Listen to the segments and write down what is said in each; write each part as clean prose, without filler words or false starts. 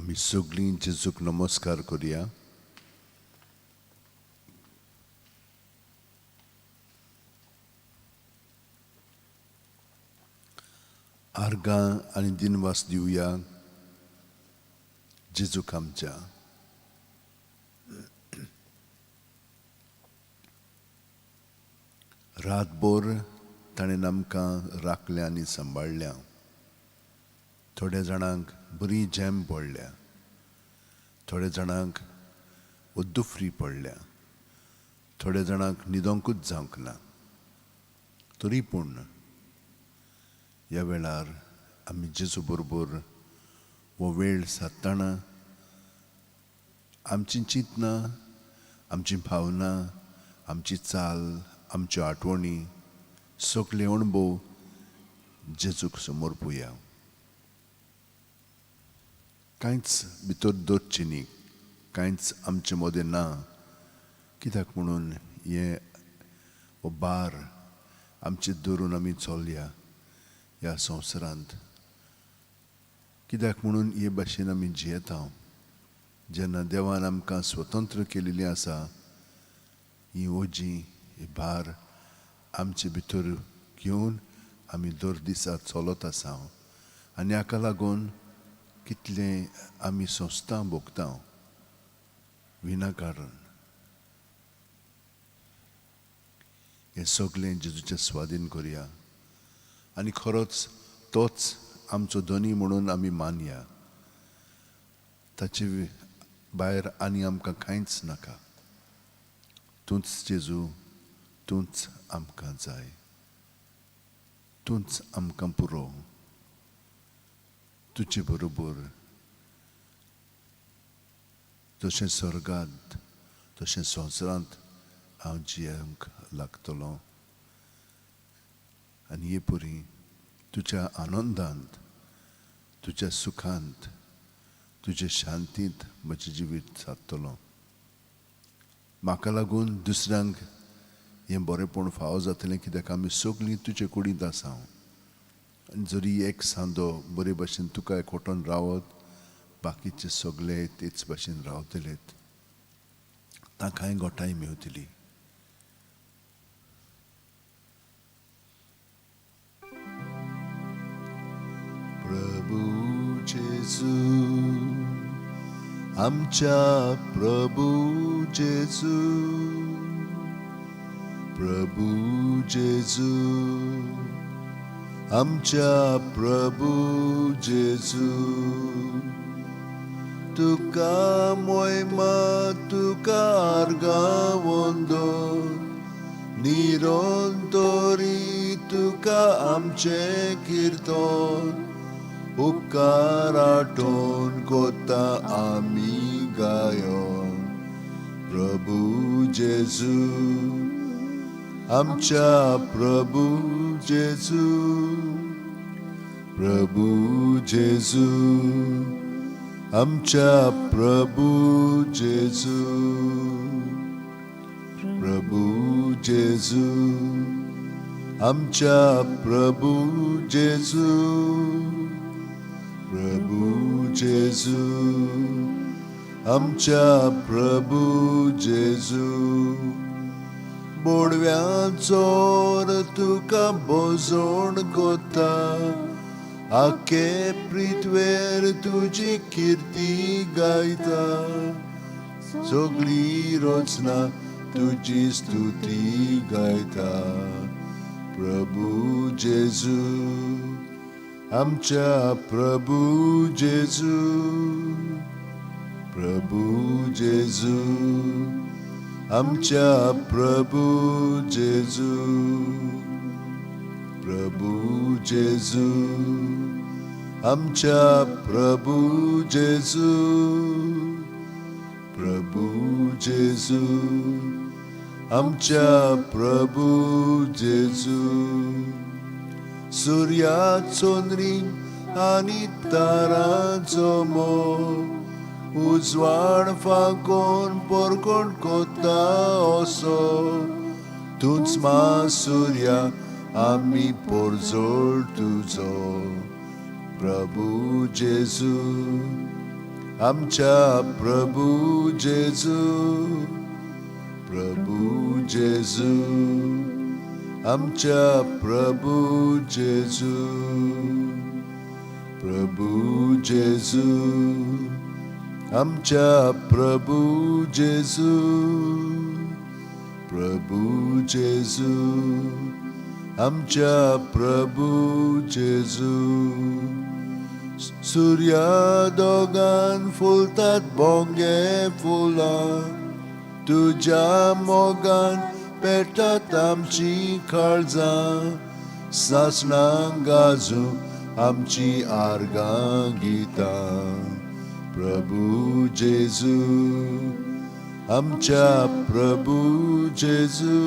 आमी सगळीं जेजूक नमस्कार करुया. आर्गां आनी दिनवास दिवया जेजूक आमच्या. रातभर ताणें आमकां राखल्या आनी सांबाळ्ळ्या. थोड्या जाणांक बरी झेम पडल्या, थोड्या जाणांक उद्दुफ्री पडल्या, थोड्या जाणांक न्हिदोंकूच जावंक ना. तरी पूण ह्या वेळार आमी जेजू बरोबर हो वेळ सादतना आमची चिंतनां, आमची भावना, आमची चाल, आमच्यो आठवणी, सगळे अणभव जेजूक समर्पुया. कांयच भितर दवरचें न्ही, कांयच आमचे मदें ना, कित्याक म्हणून हें हो भार आमचे धरून आमी चलया ह्या संवसारांत. कित्याक म्हणून हे भाशेन आमी जियेता, जेन्ना देवान आमकां स्वतंत्र केलेली आसा. ही ओजी, ही भार आमचे भितर घेवन आमी दर दिसा चलत आसा आनी हाका लागून कितले आमी संस्था भोगता विनाकारण. हें सगळें जेजूचे स्वाधीन करुया आनी खरोच तोच आमचो धनी म्हणून आमी मानया. ताचे भायर आनी आमकां कांयच नाका. तूंच जेजू, तूंच आमकां जाय, तूंच आमकां पुरो. तुजे बरोबर जशें स्वर्गांत तशें संवसारांत हांव जियेवंक लागतलो आनी हे परी तुज्या आनंदांत, तुज्या सुखांत, तुज्या शांतींत म्हजें जिवीत सादतलो. म्हाका लागून दुसऱ्यांक हें बरेंपण फावो जातलें, कित्याक आमी सगळीं तुजे कुडींत आसा. आनी जरी एक सांदो बरे भाशेन तुका एकवटून रावत, बाकीचे सगळे तेच भाशेन रावतलेत, तांकांय गोठांय मेवतली. प्रभू जेजू, आमच्या प्रभू जेजू, प्रभू जेजू, आमच्या प्रभू जेजू. तुका मोयमा, तुका आर्गां वंदन, निरंतरी तुका आमचें किर्तन. उपकार आठोवन कोता आमी गायन. प्रभू जेजू, आमच्या प्रभू जेजू, प्रभू जेजू, आमच्या प्रभू जेजू, प्रभू जेजू, आमच्या प्रभू जेजू, प्रभू जेजू, आमच्या प्रभू जेजू. बोडव्यांचोर तुका बोजोण कोता, आखे पृथ्वेर तुजी किर्ती गायता. सगळी रचना तुजी स्तुती गायता. प्रभू जेजू, आमच्या प्रभू जेजू, प्रभू जेजू, आमच्या प्रभू जेजू, प्रभू जेजू, आमच्या प्रभू जेजू, प्रभू जेजू, आमच्या प्रभू जेजू. सुर्या, चंद्रीम आनी तारांचो मोग उजवाड फांकोन परकोण कोता असो, तूंच मा सुर्या, आमी पोरजोळ तुजो. प्रभू जेजू, आमच्या प्रभू जेजू, प्रभू जेजू, आमच्या प्रभू जेजू, प्रभू जेजू, आमच्या प्रभू जेजू, प्रभू जेजू, आमच्या प्रभू जेजू. सुर्या दोगान फुलतात बोंगे फुलां, तुज्या मोगान पेटतात आमची काळजां, सासणां गाजू आमची आर्गां गितां. प्रभू जेजू, आमच्या प्रभू जेजू,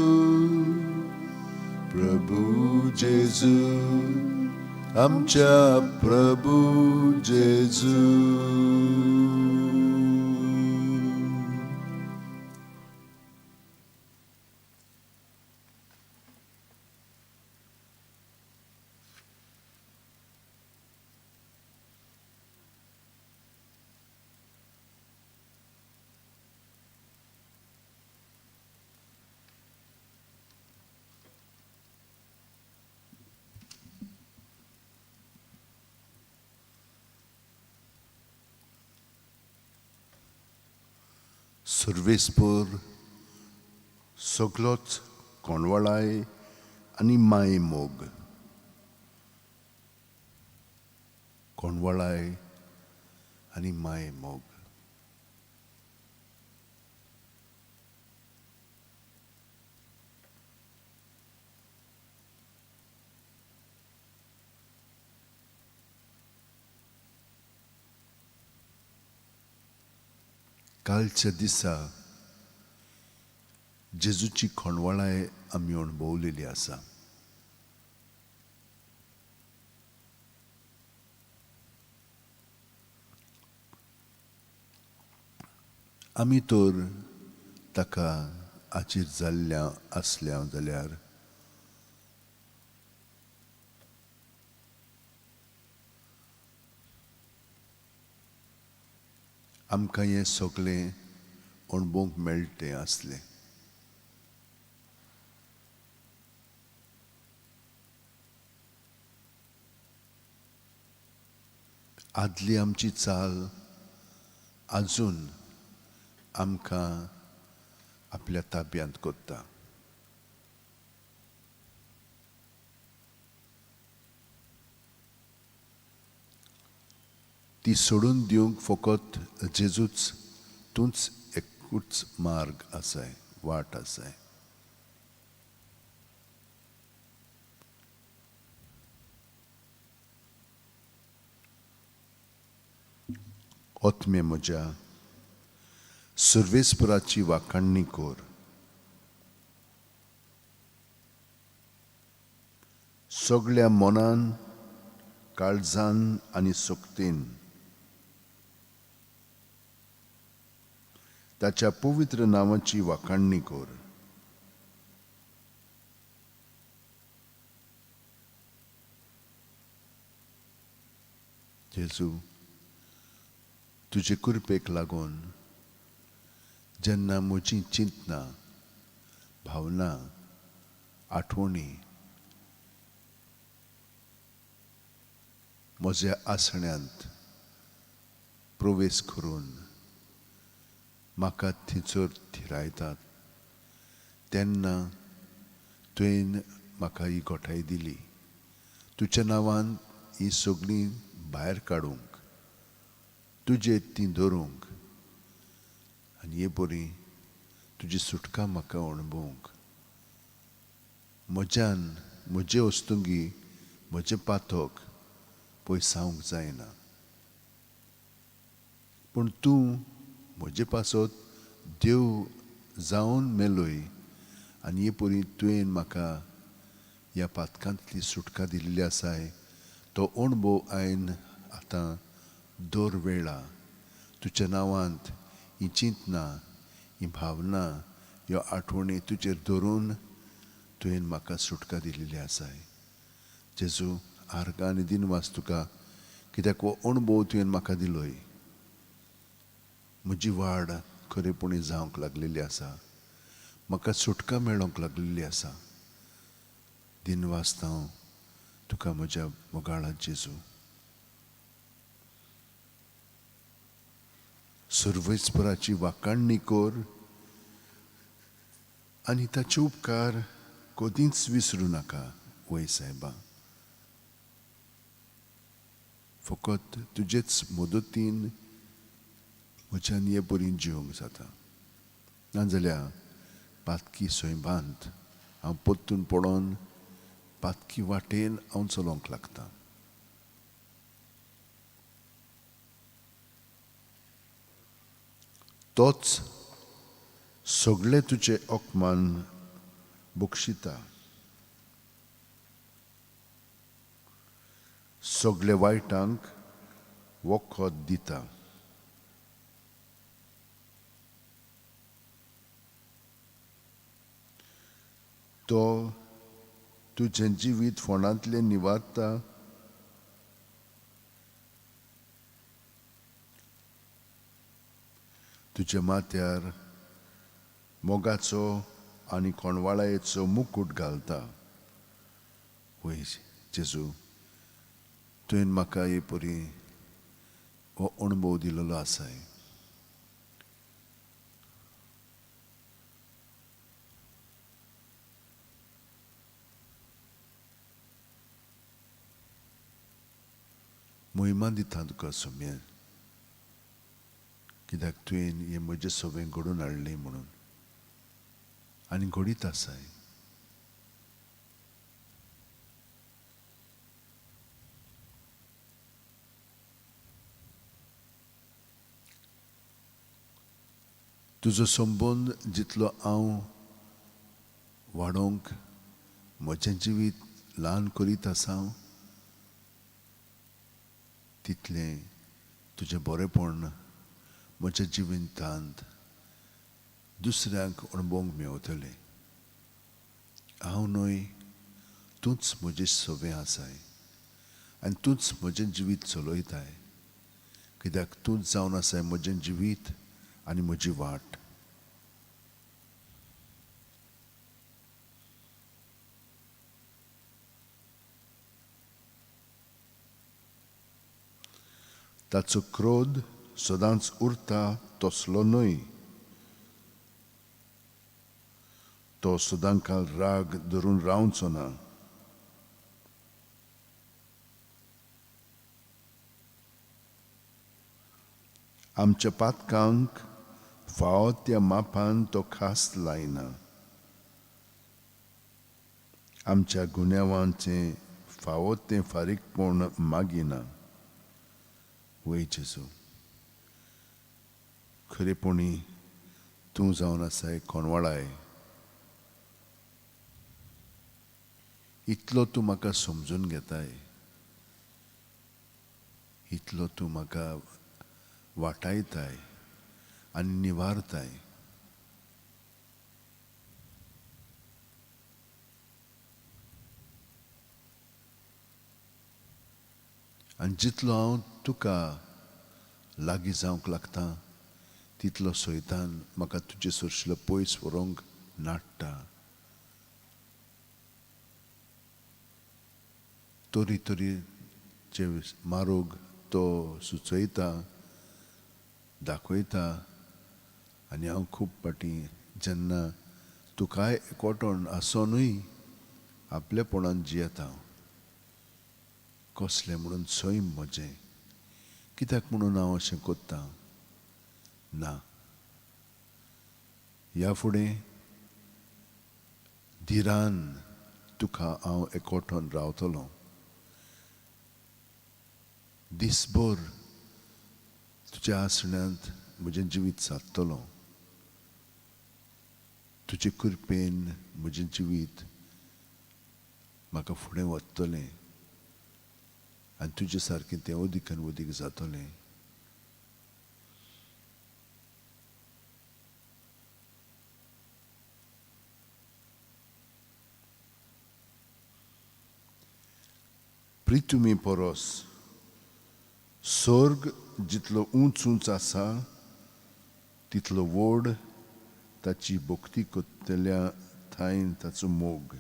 प्रभू जेजू, आमच्या प्रभू जेजू. सुर्वेसपूर सगलोच कोणवळाय आनी माय मोग, कोणवळाय आनी माय मोग. कालच्या दिसा जेजूची खोणवळाय आमी अणभवलेली आसा. आमी तर ताका आचीर जाल्ल्या आसल्या जाल्यार आमकां हें सगळें अणभवंक मेळटें आसलें. आदली आमची चाल आजून आमकां आपल्या ताब्यांत करता. ती सोडून दिवंक फकत जेजूच तूंच एकूच मार्ग आसाय, वाट आसाय. आत्मे म्हज्या सुर्वेसपुराची वाखाणणी कर, सगळ्या मनान, काळजान आनी शक्तीन ताच्या पवित्र नांवाची वाखाणणी कर. जेजू, तुजे कृपेक लागून जेन्ना म्हजी चिंतना, भावना, आठवणी म्हज्या आसण्यांत प्रवेश करून म्हाका थंयसर थिरायतात तेन्ना तुवें म्हाका ही गोठाय दिली तुज्या नांवान ही सगळीं भायर काडूंक, तुजे ती धरूंक आनी हे बरी तुजी सुटका म्हाका अणभवंक. म्हज्यान म्हजे वस्तुंगी म्हजें पातक पयसावंक जायना, पूण तूं म्हजे पासत देव जावन मेलोय आनी हे परी तुवें म्हाका ह्या पातकांतली सुटका दिल्ली आसाय. तो अणभव हांवें आतां दर वेळा तुज्या नांवांत ही चिंतना, ही भावना, ह्यो आठवणी तुजेर धरून तुवें म्हाका सुटका दिल्ली आसाय. जेजू, आर्गां आनी दिनवास तुका, कित्याक हो अणभव तुवें म्हाका दिलोय. म्हजी वाड खरेपणी जावंक लागलेली आसा, म्हाका सुटका मेळोंक लागलेली आसा. दिनवासता हांव तुका म्हज्या मोगाळा जेजू. सर्वेस्पराची वाखाणणी कर आनी ताचे उपकार कदींच विसरूं नाका. वय सायबा, फकत तुजेच मदतीन म्हज्यान हे बरी जिवंक जाता, नाजाल्यार पातकी सैमांत हांव परतून पडोन पातकी वाटेन हांव चलोवंक लागता. तोच सगळे तुजे अपमान बक्षिता, सगळे वायटांक वखद दिता. तो तुजें जिवीत फोंडांतलें निवारता, तुज्या माथ्यार मोगाचो आनी कोणवाळायेचो मुकूट घालता. वय जेजू, तुवें म्हाका हे परी हो अणभव दिलेलो आसाय. मोहिमा दिता तुका सोम्या, कित्याक तुवें हें म्हजें सगळें घडोवन हाडलें म्हणून, आनी घडीत आसाय. तुजो संबंद जितलो हांव वाडोवंक म्हजें जिवीत ल्हान करीत आसा तितलें तुजें बरेपण म्हज्या जिवितांत दुसऱ्यांक अणभवंक मेवतलें. हांव न्हय, तूंच म्हजें सवें आसाय आनी तूंच म्हजें जिवीत चलयताय, कित्याक तूंच जावन आसाय म्हजें जिवीत आनी म्हजी वाट. ताचो क्रोध सदांच उरता तसलो न्हय, तो सदांकाल राग धरून रावचो ना. आमच्या पातकांक फावो त्या मापान तो खास लायना, आमच्या गुन्यांवांचें फावो तें फारीकपण मागिना. वय जेजू, खरेपणी तूं जावन आसाय कोणवाळाय, इतलो तूं म्हाका समजून घेताय, इतलो तूं म्हाका वाटायताय आनी निवारताय. आनी जितलो हांव तुका लागीं जावंक लागता तितलो सैतान म्हाका तुजे सरशिलो पयस व्हरूंक नाडटा. तरी तरेचे मारोग तो सुचयता, दाखयता आनी हांव खूब फावटी जेन्ना तुकाय एकवटण आसोनूय आपलेपणान जियेता. कसलें म्हणून सैम म्हजें, कित्याक म्हणून हांव अशें करतां? ना, ह्या फुडें धिरान तुका हांव एकवटून रावतलो. दिसभर तुज्या आसण्यांत म्हजें जिवीत सादतलो. तुजे कृपेन म्हजें जिवीत म्हाका फुडें वतलें आनी तुजे सारकें तें अदीक आनी अदीक जातलें. प्रितुमी परस स्वर्ग जितलो उंच उंच आसा तितलो व्हड ताची भक्ती करतल्या थांय ताचो मोग.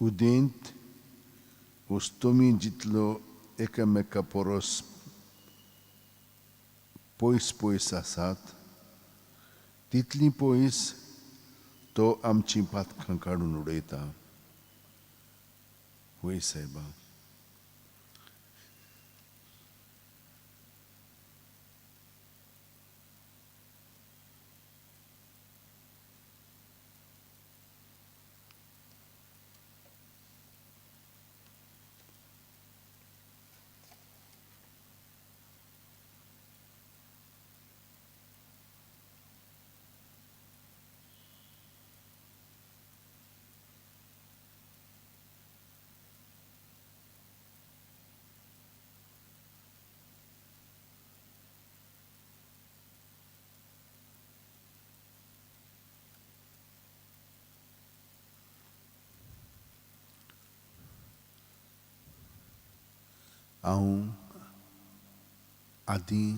उदेंत वस्तुमी जितलो एकामेका परस पयस पयस आसात तितली पयस तो आमची पातकां काडून उडयता. वय सायबा. हांव आदीं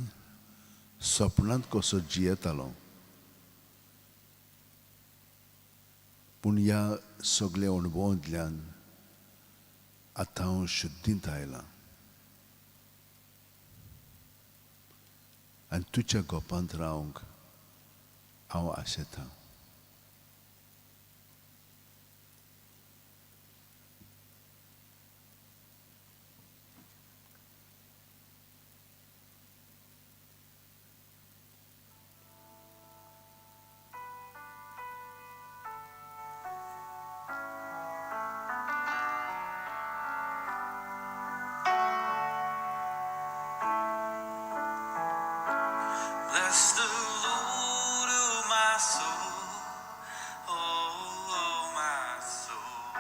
सपनांत कसो जियेतालो, पूण ह्या सगल्या अणभवांतल्यान आतां हांव शुद्धींत आयलां आनी तुज्या गोपांत रावंक हांव आशेतां. Bless the Lord, oh my soul, oh my soul,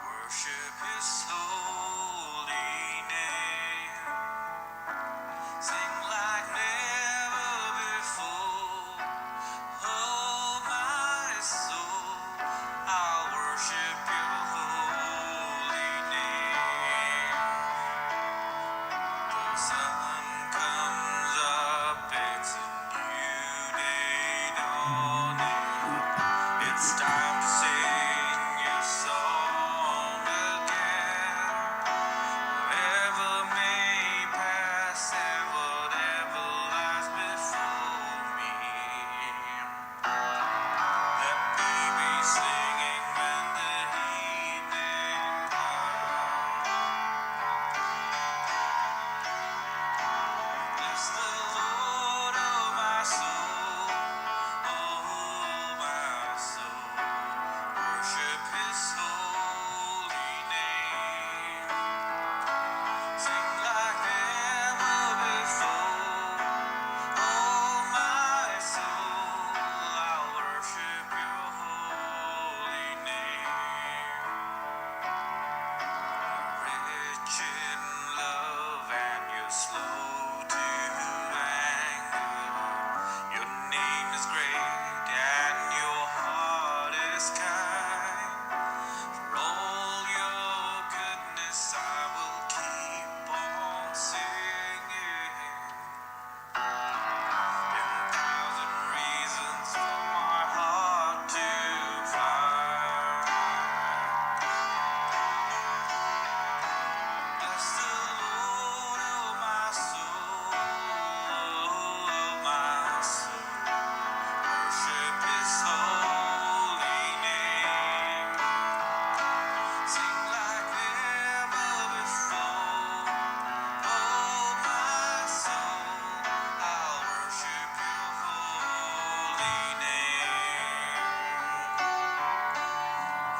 worship His holy name. Sing like never before, oh my soul, I'll worship Your holy name. The sun comes up, it's a new day dawning. It's time to sing your song again. Whatever may pass and whatever lies before me, let me be singing when the evening comes. Bless the Lord, oh my soul, oh my soul, worship His holy name. Sing like never before, oh my soul, I'll worship Your holy name. Rich in love and You're slow to anger. Your name is great and Your heart is kind. For all Your goodness I will keep on singing. 10,000 reasons for my heart to find. Bless the Lord, oh my soul, oh my soul, worship His holy name. Sing like never before, oh my soul, I'll worship Your holy name.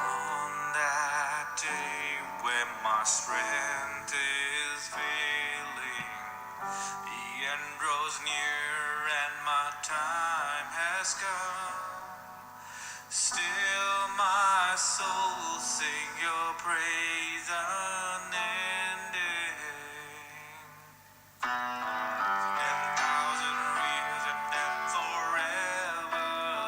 On that day when my strength is failing, the end draws near and my time has come. Still my soul will sing Your praise unending. 10,000 reasons and forevermore.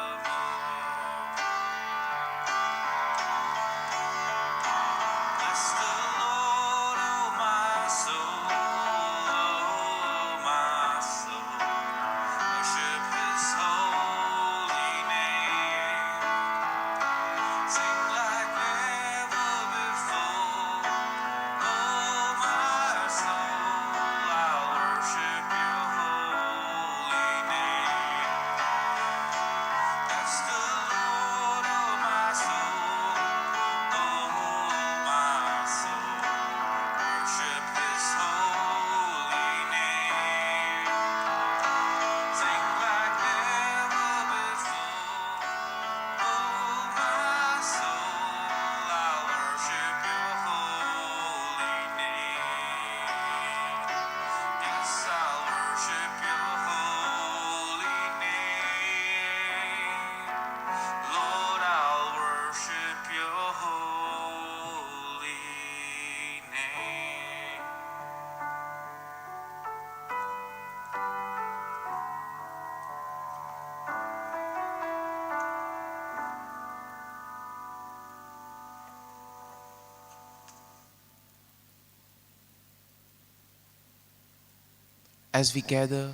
As we gather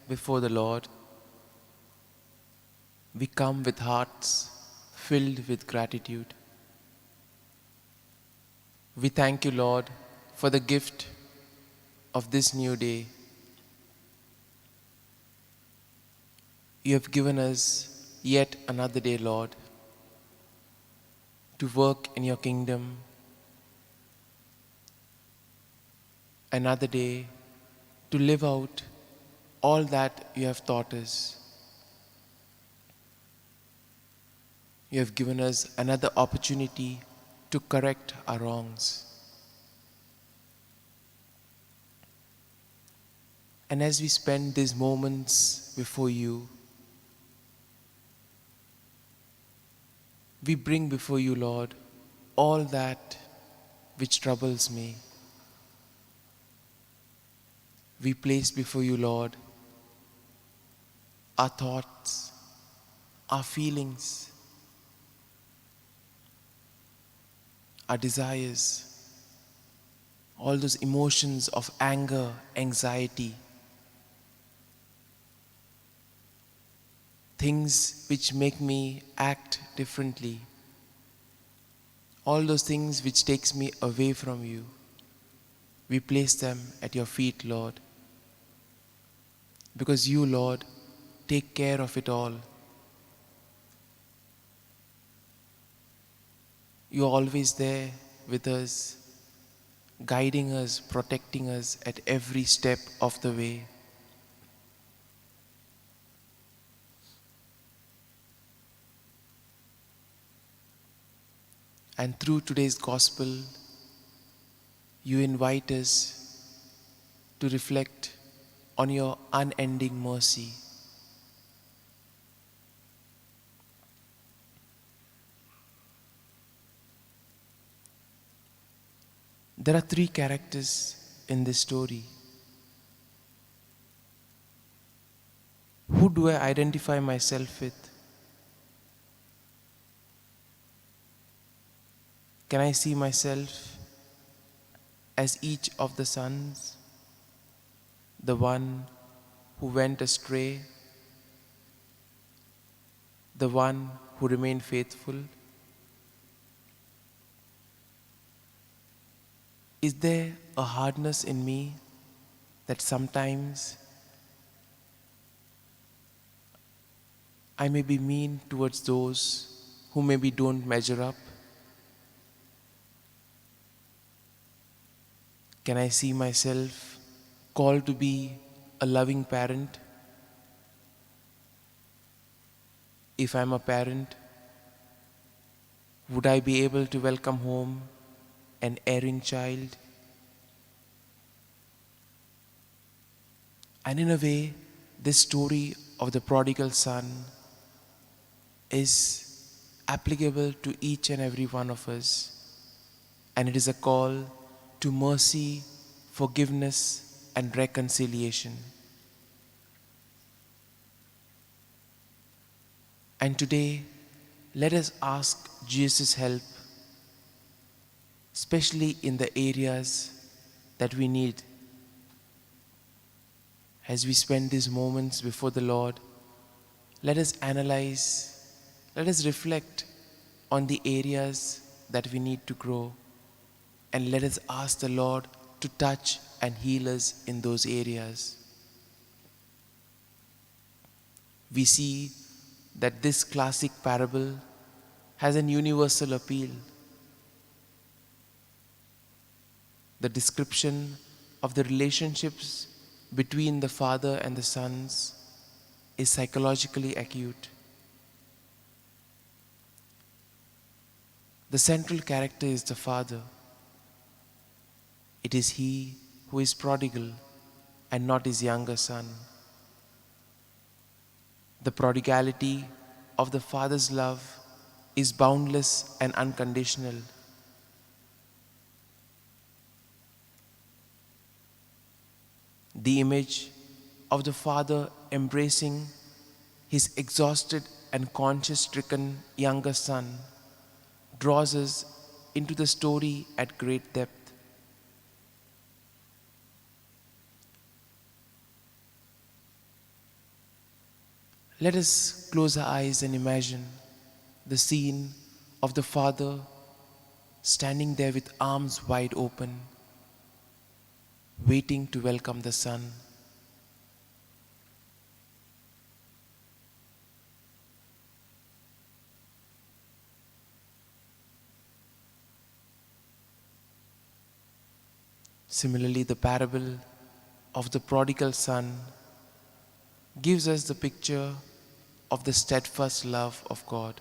before the Lord, we come with hearts filled with gratitude. We thank you, Lord, for the gift of this new day. You have given us yet another day, Lord, to work in your kingdom, another day to live out all that you have taught us. You have given us another opportunity to correct our wrongs. And as we spend these moments before you, we bring before you, Lord, all that which troubles me. We place before you, Lord, our thoughts, our feelings, our desires, all those emotions of anger, anxiety, things which make me act differently, all those things which takes me away from you. We place them at your feet, Lord, because you, Lord, take care of it all. You are always there with us, guiding us, protecting us at every step of the way. And through today's gospel, you invite us to reflect on your unending mercy. There are three characters in this story. Who do I identify myself with? Can I see myself as each of the sons? The one who went astray, the one who remained faithful? Is there a hardness in me that sometimes I may be mean towards those who maybe don't measure up? Can I see myself called to be a loving parent? If I'm a parent, would I be able to welcome home an erring child? And in a way, this story of the prodigal son is applicable to each and every one of us. And it is a call to mercy, forgiveness, and reconciliation. And today, let us ask Jesus' help, especially in the areas that we need. As we spend these moments before the Lord, let us analyze, let us reflect on the areas that we need to grow, and let us ask the Lord to touch and heal us in those areas. We see that this classic parable has an universal appeal. The description of the relationships between the father and the sons is psychologically acute. The central character is the father. It is he who is prodigal and not his younger son. The prodigality of the father's love is boundless and unconditional. The image of the father embracing his exhausted and conscience-stricken younger son draws us into the story at great depth. Let us close our eyes and imagine the scene of the Father standing there with arms wide open, waiting to welcome the Son. Similarly, the parable of the prodigal son gives us the picture of the steadfast love of God.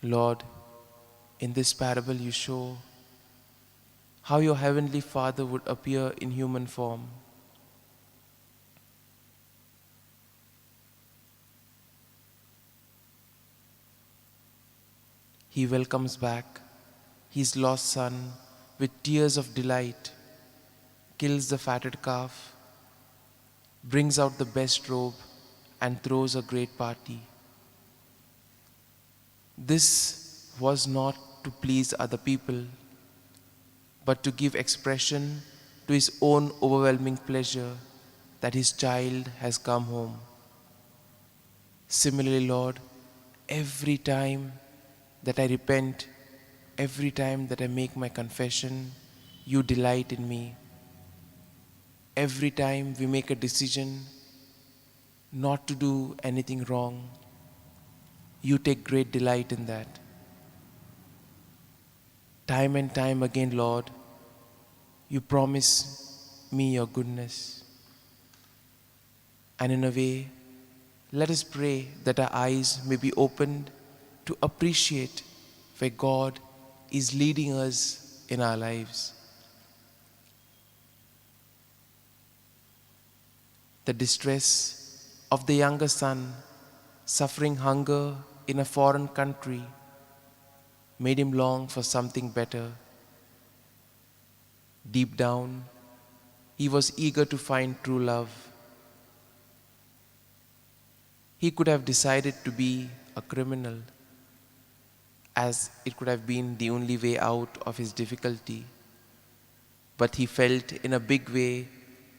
Lord, in this parable you show how your heavenly Father would appear in human form. He welcomes back his lost son with tears of delight, kills the fatted calf, brings out the best robe, and throws a great party. This was not to please other people, but to give expression to his own overwhelming pleasure that his child has come home. Similarly, Lord, every time that I repent, every time that I make my confession, you delight in me. Every time we make a decision not to do anything wrong, you take great delight in that. Time and time again, Lord, you promise me your goodness. And in a way, let us pray that our eyes may be opened to appreciate where God is leading us in our lives. The distress of the younger son suffering hunger in a foreign country made him long for something better. Deep down, he was eager to find true love. He could have decided to be a criminal, as it could have been the only way out of his difficulty. But he felt in a big way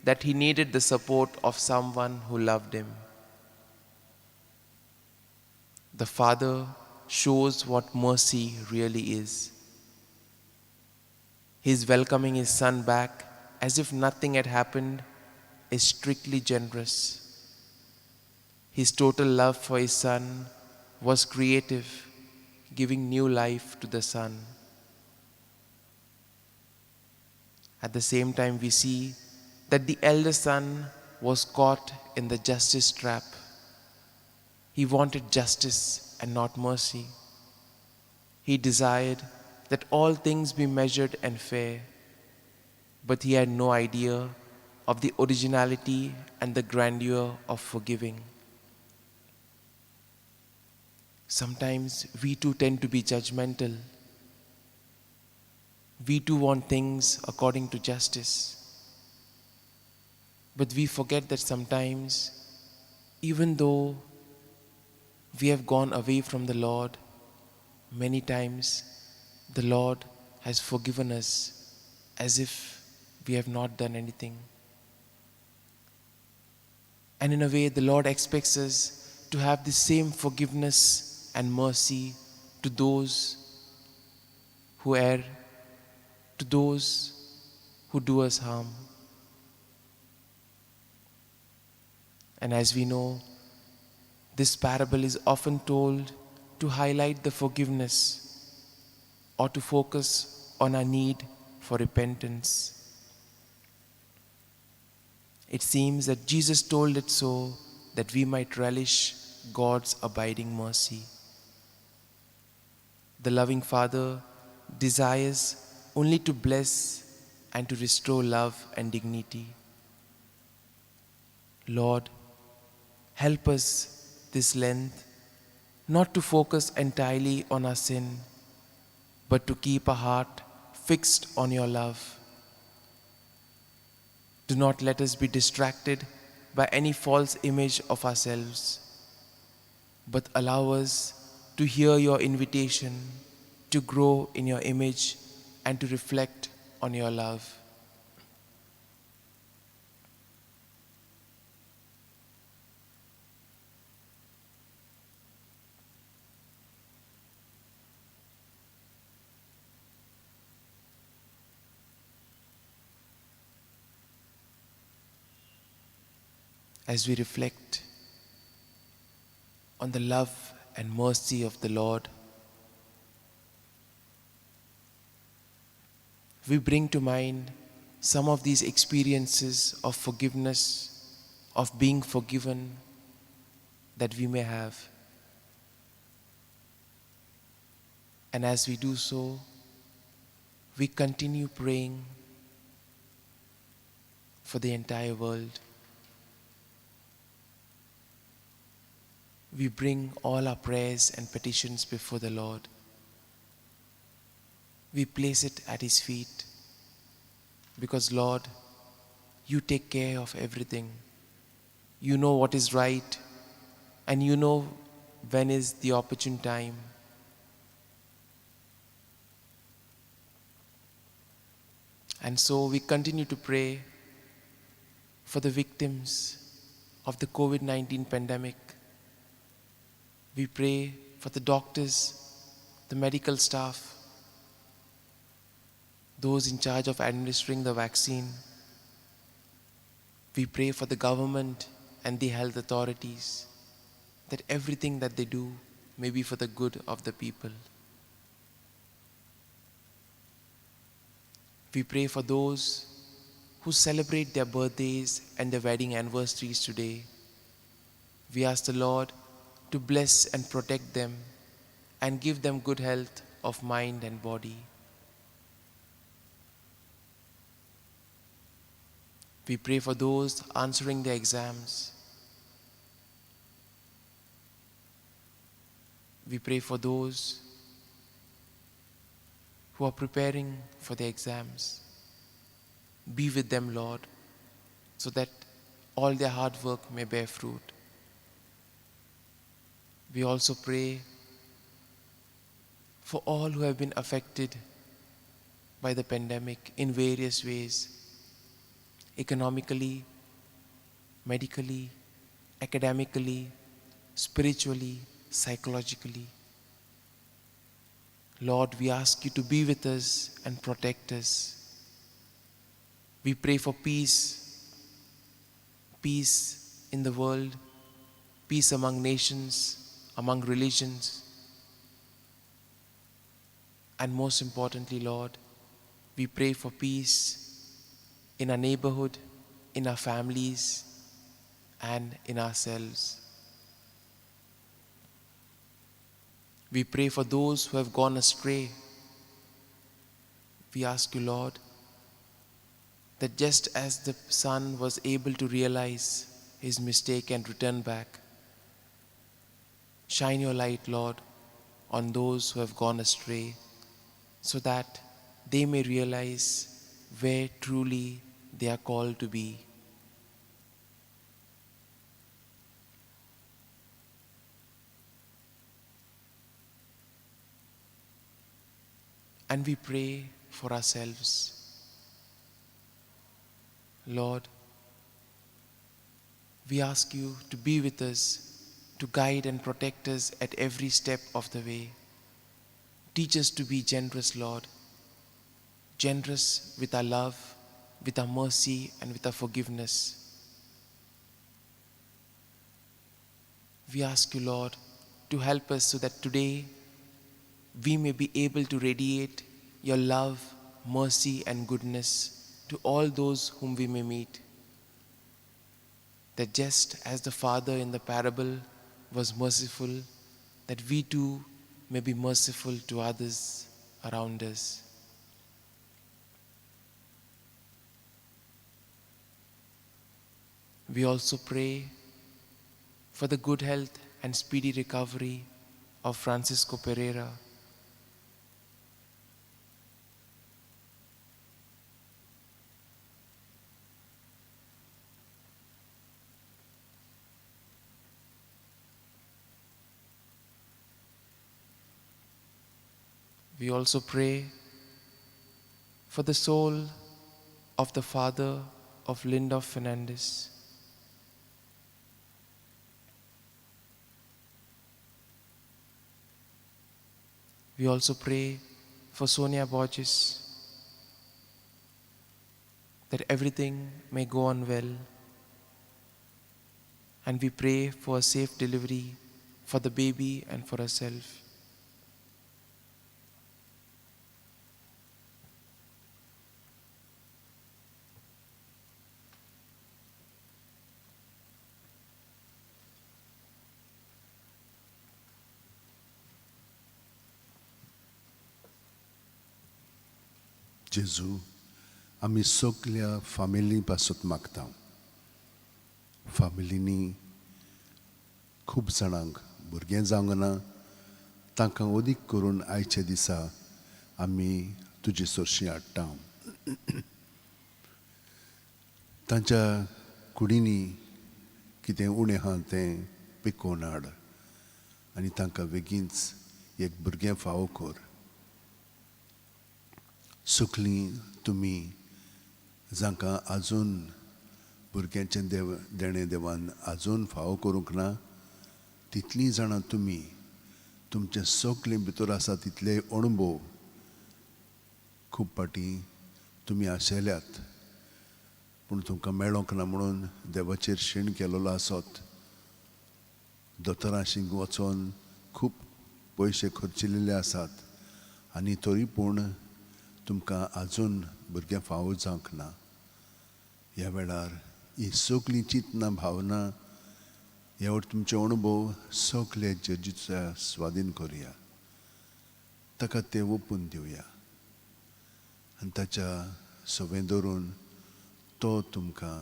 that he needed the support of someone who loved him. The Father shows what mercy really is. His welcoming his son back as if nothing had happened is strictly generous. His total love for his son was creative, giving new life to the son. At the same time, we see that the elder son was caught in the justice trap. He wanted justice and not mercy. He desired that all things be measured and fair, but he had no idea of the originality and the grandeur of forgiving. Sometimes we too tend to be judgmental. We too want things according to justice. But we forget that sometimes, even though we have gone away from the Lord, many times the Lord has forgiven us as if we have not done anything. And in a way, the Lord expects us to have the same forgiveness and mercy to those who err, to those who do us harm. And as we know, this parable is often told to highlight the forgiveness or to focus on our need for repentance. It seems that Jesus told it so that we might relish God's abiding mercy. The loving Father desires only to bless and to restore love and dignity. Lord, help us this Lent not to focus entirely on our sin, but to keep our heart fixed on your love. Do not let us be distracted by any false image of ourselves, but allow us to hear your invitation to grow in your image and to reflect on your love. As we reflect on the love and mercy of the Lord, we bring to mind some of these experiences of forgiveness, of being forgiven that we may have. And as we do so, we continue praying for the entire world. We bring all our prayers and petitions before the Lord. We place it at His feet because, Lord, you take care of everything. You know what is right, and you know when is the opportune time. And so we continue to pray for the victims of the COVID-19 pandemic. We pray for the doctors, the medical staff, those in charge of administering the vaccine. We pray for the government and the health authorities, that everything that they do may be for the good of the people. We pray for those who celebrate their birthdays and their wedding anniversaries today. We ask the Lord to bless and protect them and give them good health of mind and body. We pray for those answering their exams. We pray for those who are preparing for their exams. Be with them, Lord, so that all their hard work may bear fruit. We also pray for all who have been affected by the pandemic in various ways, economically, medically, academically, spiritually, psychologically. Lord, we ask you to be with us and protect us. We pray for peace, peace in the world, peace among nations, among religions. And most importantly, Lord, we pray for peace in our neighborhood, in our families, and in ourselves. We pray for those who have gone astray. We ask you, Lord, that just as the son was able to realize his mistake and return back, shine your light, Lord, on those who have gone astray, so that they may realize where truly they are called to be. And we pray for ourselves. Lord, we ask you to be with us, to guide and protect us at every step of the way. Teach us to be generous, Lord, generous with our love, with our mercy, and with our forgiveness. We ask you, Lord, to help us so that today we may be able to radiate your love, mercy, and goodness to all those whom we may meet. That just as the Father in the parable was merciful, that we too may be merciful to others around us. We also pray for the good health and speedy recovery of Francisco Pereira. We also pray for the soul of the father of Linda Fernandez. We also pray for Sonia Borges, that everything may go on well. And we pray for a safe delivery for the baby and for herself. जेजू, आमी सगल्या family पासत मागता. फामिलींनी खूब जाणांक भुरगें जावंक ना, तांकां अदीक करून आयच्या दिसा आमी तुजे सरशी हाडटा. तांच्या कुडींनी कितें उणें आहा तें पिकोवन हाड आनी तांकां बेगीनच एक भुरगें फावो कर. सुकलीं तुमी जांकां आजून भुरग्यांचें देव देणें देवान आजून फावो करूंक ना, तितलीं जाणां तुमी तुमचें सगळें भितर आसा तितले अणभव खूब फावटी तुमी आशेल्यात, पूण तुमकां मेळोंक ना म्हणून देवाचेर शीण केलेलो आसत. दोतोरांशी वचोन खूब पयशे खर्चिलेले आसात आनी तरी पूण तुमकां आजून भुरगें फावो जावंक ना. ह्या वेळार ही सगळीं चिंतना भावना ह्या वयर तुमचे अणभव सगळे जेजूच्या स्वाधीन करुया, ताका ते ओपून दिवया आनी ताच्या सवें धरून तो तुमकां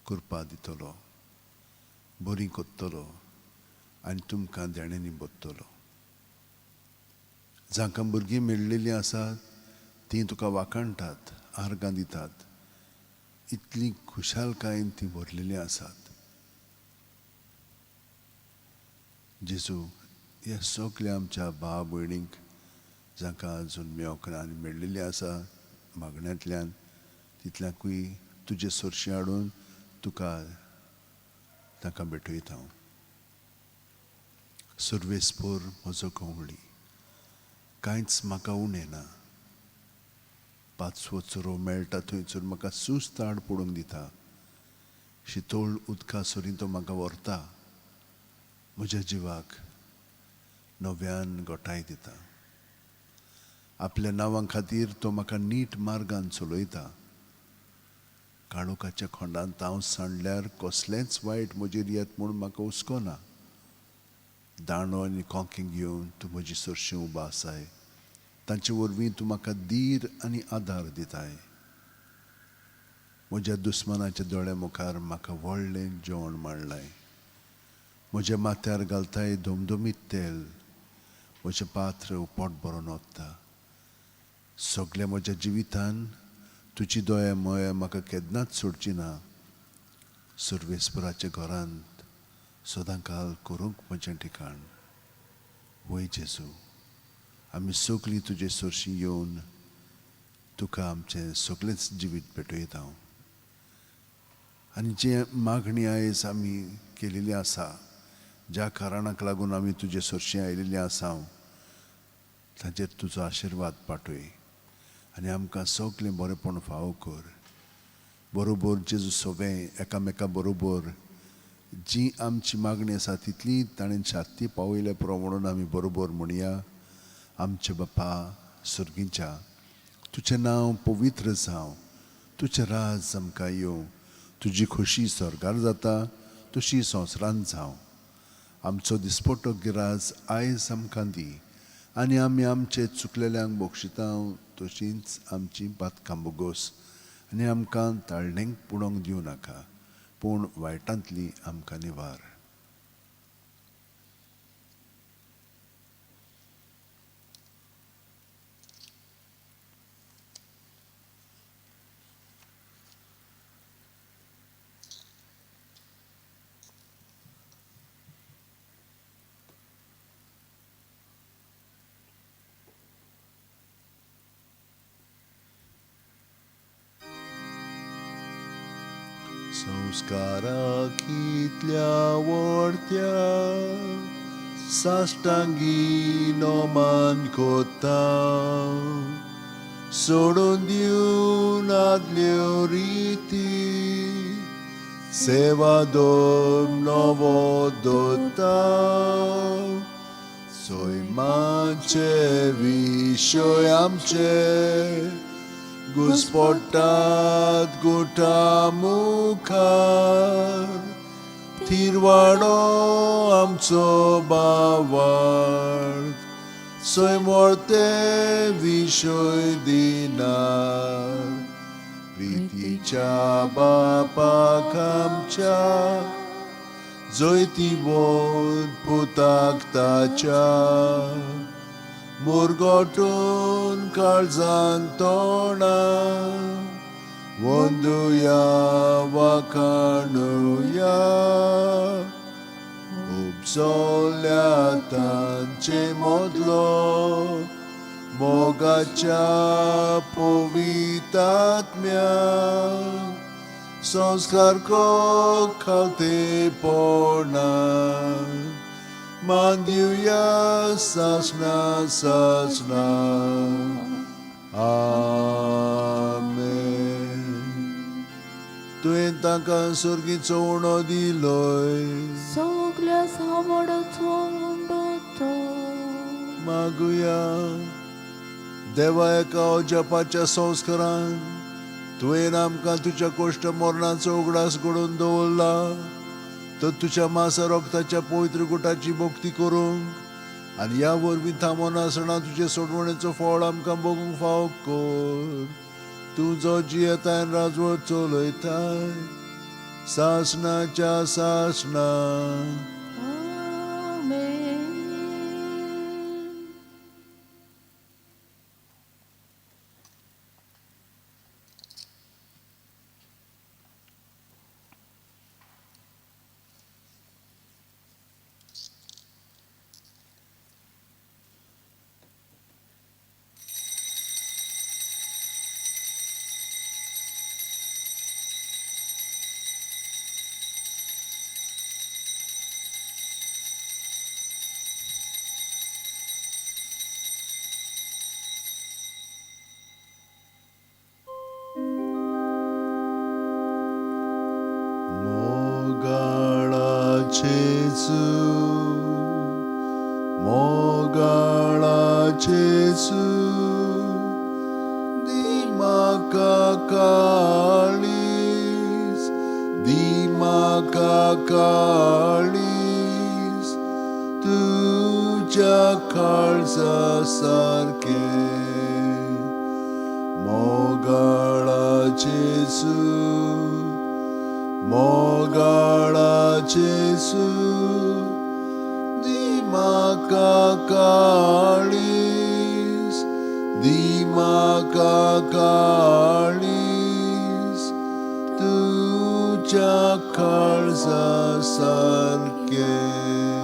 कृपा दितलो, बरी करतलो आनी तुमकां देण्यांनी भरतलो. जांकां भुरगीं मेळ्ळेलीं आसात तीं तुका वाखाणटात, आर्गां दितात, इतली खुशालकायेन तीं भरलेलीं आसात. जेजू, ह्या सगल्या आमच्या भाव भयणींक जांकां अजून मेळोंक ना आनी मेळ्ळेलीं आसा मागण्यांतल्यान, तितल्याकूय तुजे सरशी हाडून तुका तांकां भेटयता हांव. सर्वेस्पोर म्हजो कंवळी, कांयच म्हाका उणें ना. पांचवो चरो मेळटा थंयसर म्हाका सुस्त आड पडूंक दिता, शितोळ उदका सरीं तो म्हाका व्हरता, म्हज्या जिवाक नव्यान गोठाय दिता. आपल्या नांवां खातीर तो म्हाका नीट मार्गान चलयता. काळोखाच्या खोंडांत हांव सांडल्यार कसलेंच वायट म्हजेर येत म्हूण म्हाका हुस्को ना. दांडो आनी कोंकी घेवन तूं म्हजी सरशी उबो आसाय, तांचे वरवीं तूं म्हाका धीर आनी आदार दिताय. म्हज्या दुस्मानाच्या दोळ्या मुखार म्हाका व्हडलें जेवण मांडलाय, म्हज्या माथ्यार घालताय धमधमीत तेल, म्हजें पात्र पोट भरून वता. सगल्या म्हज्या जिवितान तुजी दया मया म्हाका केन्नाच सोडची ना. सर्वेस्पराच्या घरांत सदांकाल करूंक म्हजें ठिकाण. वय जेजू, आमी सगळीं तुजे सरशी येवन तुका आमचें सगळेंच जिवीत भेटयता. आनी जे मागणी आयज आमी केलेली आसा, ज्या कारणाक लागून आमी तुजे सरशी आयिल्ली आसा, ताचेर तुजो आशिर्वाद पाठय आनी आमकां सगळें बरेंपण फावो कर. बरोबर जेजू सवें एकामेका बरोबर जी आमची मागणी आसा तितली ताणें छाती पावयल्या पुरो म्हणून आमी बरोबर म्हणया. आमचे बापा सर्गीच्या, तुजें नांव पवित्र जावं, तुजें राज आमकां येवं, तुजी खोशी स्वर्गार जाता तशी संवसारांत जावं. आमचो दिसपटो गिराज आयज आमकां दी आनी आमी आमचे चुकलेल्यांक बक्षिता तशींच आमची पातकां बोगोस आनी आमकां ताळणेक पुणोंक दिवं नाका, पूण वायटांतली आमकां निवार. संस्कारा कितल्या वडत्या साश्टांगी नोमान कोता, सोडून दिवन आदल्यो रिती सेवा दोम नवो दोता सैमाचे विशय आमचे घुसपडटात गुटा मुखार थिरवाडो आमचो बावार्थ सैमोर्ते विशय दिनार प्रितीच्या बापाक आमच्या जैतिवंत पुताक ताच्या मुरगोटून काळजान तोंडा वंदुया वाखाणुया उपजोल्या तांचे मदलो मोगाच्या पवितात्म्या संस्कार खालतेपणा मान दिवया सासना सासना. आमेन. तुवें तांकां सर्गीचो उणो दिलोय सगल्या सावडाचो उंडो तो. मागुया. देवा एका अजापाच्या संस्कारान तुवें आमकां तुज्या कोश्ट मरणाचो उगडास घडोवन दवरला तर तुज्या मासा रोगताच्या पवित्र गुटाची भक्ती करूंक आनी ह्या वरवीं थांबोनासतना तुजे सोडवणेचो फळ आमकां भोगूंक फावो कर. तूं जो जियेताय राजवट चलयताय सासणाच्या सासणा. आमेन. मोगाळा जेजू, मोगाळा जेजू, दी म्हाका काळीज, दी म्हाका काळीज तुज्या काळजा सारकें. मोगाळा जेजू, मोगाळा जेजू, दी म्हाका काळीज, दी म्हाका काळीज तुज्या काळजा सारकें.